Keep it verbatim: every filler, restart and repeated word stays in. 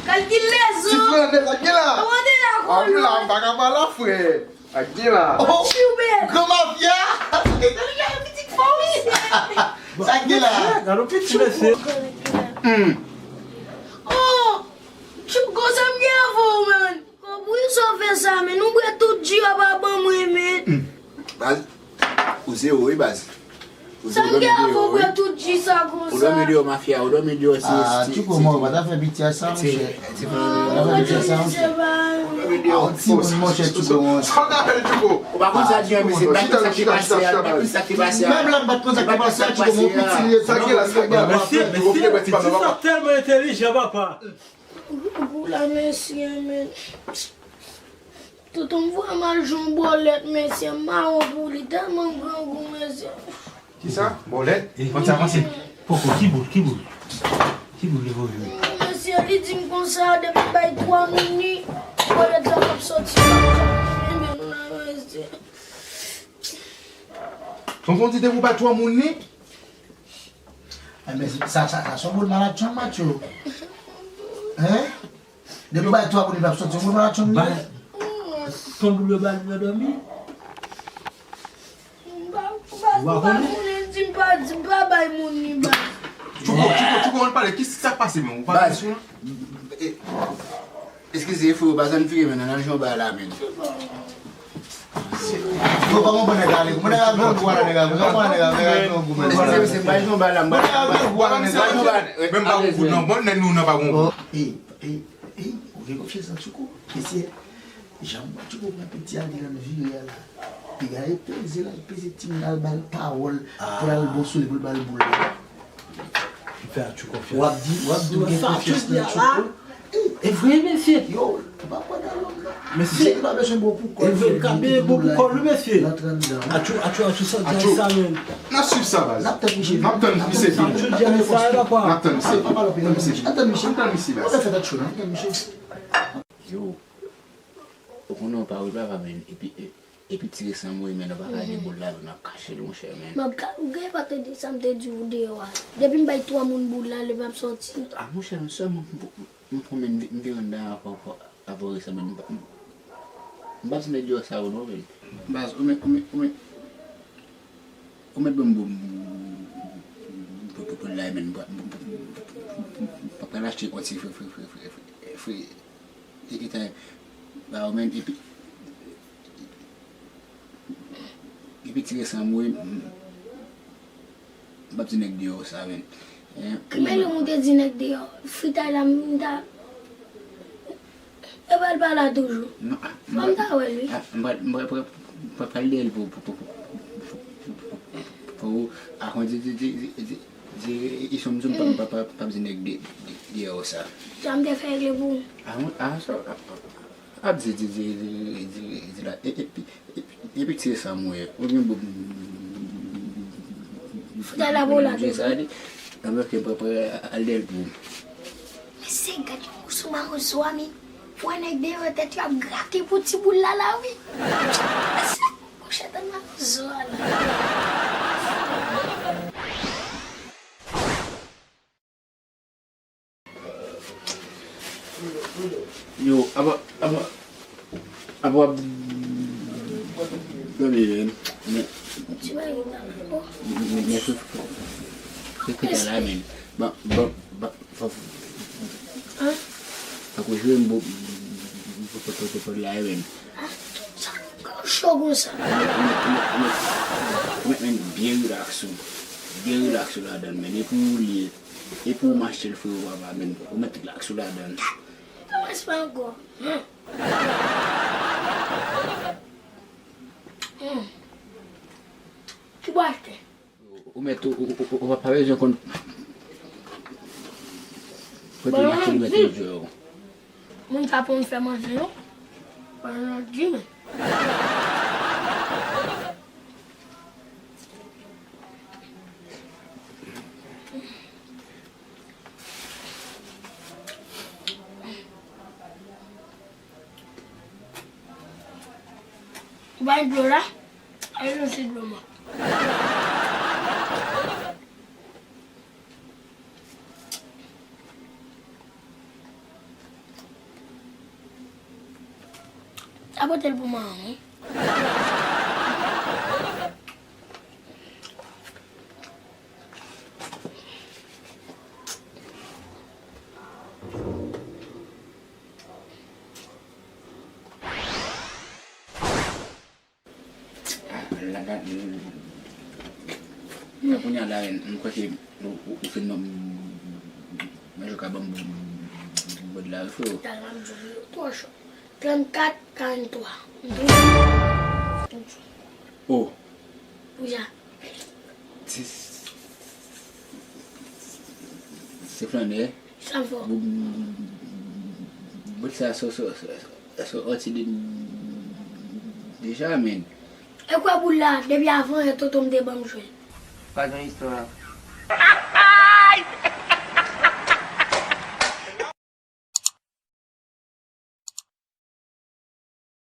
Kalkil lèzon. Ti Flanè, sa k gen la? Kòman te la, kòlò? An la, m pa ka pale la, frè. Sa k gen la? Oh, Tchoubèt. Gran mafya. Sa k gen la, pitit fò, wi. Sa k gen la? Gade yon pitit mesye. Hmm. Oh, Tchouko, sa m gen avè w, man. Konpri sa w fè sa, men nou bwè tout ji a pa ban mwen, men. Hmm. Baz, ou zewo, wi, baz. Sa m gen avè w bwè tout ji sa konsa? Ou dòmi deyò, mafya, ou dòmi deyò, ti. Ah, Tchouko, mwen pa ta fè piti a sa, monchè. Pa ta fè piti a sa, monchè. Ah, yon timoun, monchè, Tchouko, monchè. Sa w t ap fè, Tchouko? Ou pa konn sa di an, mesye, m pa konn sa ki pase a, m pa konn sa ki pase a. Menm lè m pa t konn sa ki pase a, Tchouko, mon piti li ye, sa ki la, sa ki la. Mesye, mesye, pitit sa tèlman entèlijan, papa. Pou la, mesye, men. Tonton m voye m al jwenn yon bòlèt, mesye, m mawon pou li, tèlman m grangou, mesye. Kisa? Bòlèt? Konn sa panse? Poko, ki boul, ki boul? Ki boul li voye? Mesye, li di m konsa, depi m bay twa moun li, bòlèt la p ap soti. Enben, nou la, mesye. Tonton di depi w bay twa moun li? Enben, sa, sa, sa, se yon boul malad, Matyo. Hein? Depi w bay twa moun li p ap soti, moun pa t janm li. Ba, se yon boul yo ba li nan dòmi. M pa, m pa, m pa konnen, di m pa, di m pa bay moun li, baz. Tchouko, Tchouko, Tchouko, ann pale, ki sa k pase menm? Ou pa konn sou la? Eskize, freo, baz, ann vire men, ann al jwenn yon bagay la, men. Yo, pa konprann nèg la, ale. Mwen nèg la gen gou, ala nèg la, mwen konprann nèg la, nèg la gen gou, men. Eskize, mesye, m pa jwenn yon bagay la, m pa jwenn yon bagay. Men m pa gon kout non, bon, nèg nou nan pa gon kout. Ey, ey, ey, ou gen konfyans nan Tchouko? Mesye, jan m wè Tchouko pran piti a, li nan vire a la. Piga e peze la, e peze timoun al ba l pawòl pou l al bon sou li, pou l ba l boul la. M fè Atchou konfyans. W ap di, w ap di w gen konfyans nan Atchou. E vre, mesye. Yo, ou pa kwè nan lòm nan. Mesye, mesye ki pa bezwen bon pou kò l, e vre, l ka byen bon pou kò l, wi, mesye. Atchou, Atchou, Atchou, sa di sa menm. N ap swiv sa, baz. N ap tann misye. N ap tann misye vini. Atchou di sa, papa. N ap tann misye. N ap tann misye. N ap tann misye, baz. Yo, ou konnen w pa wè papa, men, epi, e, epi ti resan mwen, men, nou pa ka gen boul la, nou ap kache l, monchè, men. M ap ka, ou gen pa tande sa m te di w deyò a. Depi m bay twa moun boul la, li p ap soti. A, monchè, men sèlman m, m, m pran men m vin anndan avè w resan, men m pa, m, m pa di nèg deyò sa yo non, men. Baz, ou mèt, ou mèt, ou mèt, ou mèt ban m boul, boul, boul la, men m pa, m pa pral achte yon ti fre, fre, fre, fre, fre, fre. E, e, ta, ba, ou menm, epi, epi ti resan mwen, m, m p ap di nèg deyò sa, men. Men lè m te di nèg deyò, fritay la, m ta, e pa l pa la toujou. Non, a, m pa, m ta wè l, wi. A, m pa, m pa, m pa, m pa pral dèyè l pou, pou, pou, pou, pou, pou, pou, a, kon di, di, di, di, di, Di, e, e, e, m, m pa, m pa, pa, pa di nèg de, de, deyò sa. Sa m te fè regle pou ou. A, a, sa, a, a, ap di, di, di la, e, e, e, e, epi ti resan mwen, ou gen bon, fouta la pou la, di sa, di, anben, ke m pa, pa, al dèyè l pou ou. Mesye, gad yon moso mawozo a, men. Wè nèg deyò tèt yo ap grate pou ti boul la, la, wi. Mesye, Monchè, tèlman zwa la. Yo, apa, apa, apa w ap dòmi, men, men, men, men, men, fè, fè, fè, fè, fè, la, men. Ban, ban, ban, Fò, fò, fò jwe m pou, pou, pou, pou, pou, pou la, e menm. Sa k cho konsa? Ou mèt, ou mèt, ou mèt, ou mèt, ou mèt, ou mèt, men byen rilaks ou. Byen rilaks ou ladan l, men. E pou ou li ye. E pou ou m achte l, frero, papa, men. Ou mèt rilaks ou ladan l. Kòmanse pa ankò. Hmm. Ki bò achte? Ou mèt, ou, ou, ou, ou pa bezwen konn kote mache li mèt djè w. Moun sa pou m fè manje, non? Pandan l di, men. Ou bay dlo la? Al nan ti dlo mwen. Tapote l pou manman, wi. Ah, la, la, la, kounye a la, m kwè ke ou, ou, ou fin ban m, manje ou ka ban m bòd la, wi, freo. Talè m ap di w, wi, twò cho. Trannkat, karanntwa. Oh. Pou sa. Se, se flannè. Sa fò. Bout sa, so, so, so, so, anti de, deja, men. E kwè boul la, depi avan yè tonton m te ban m jwe. Pa gen istwa.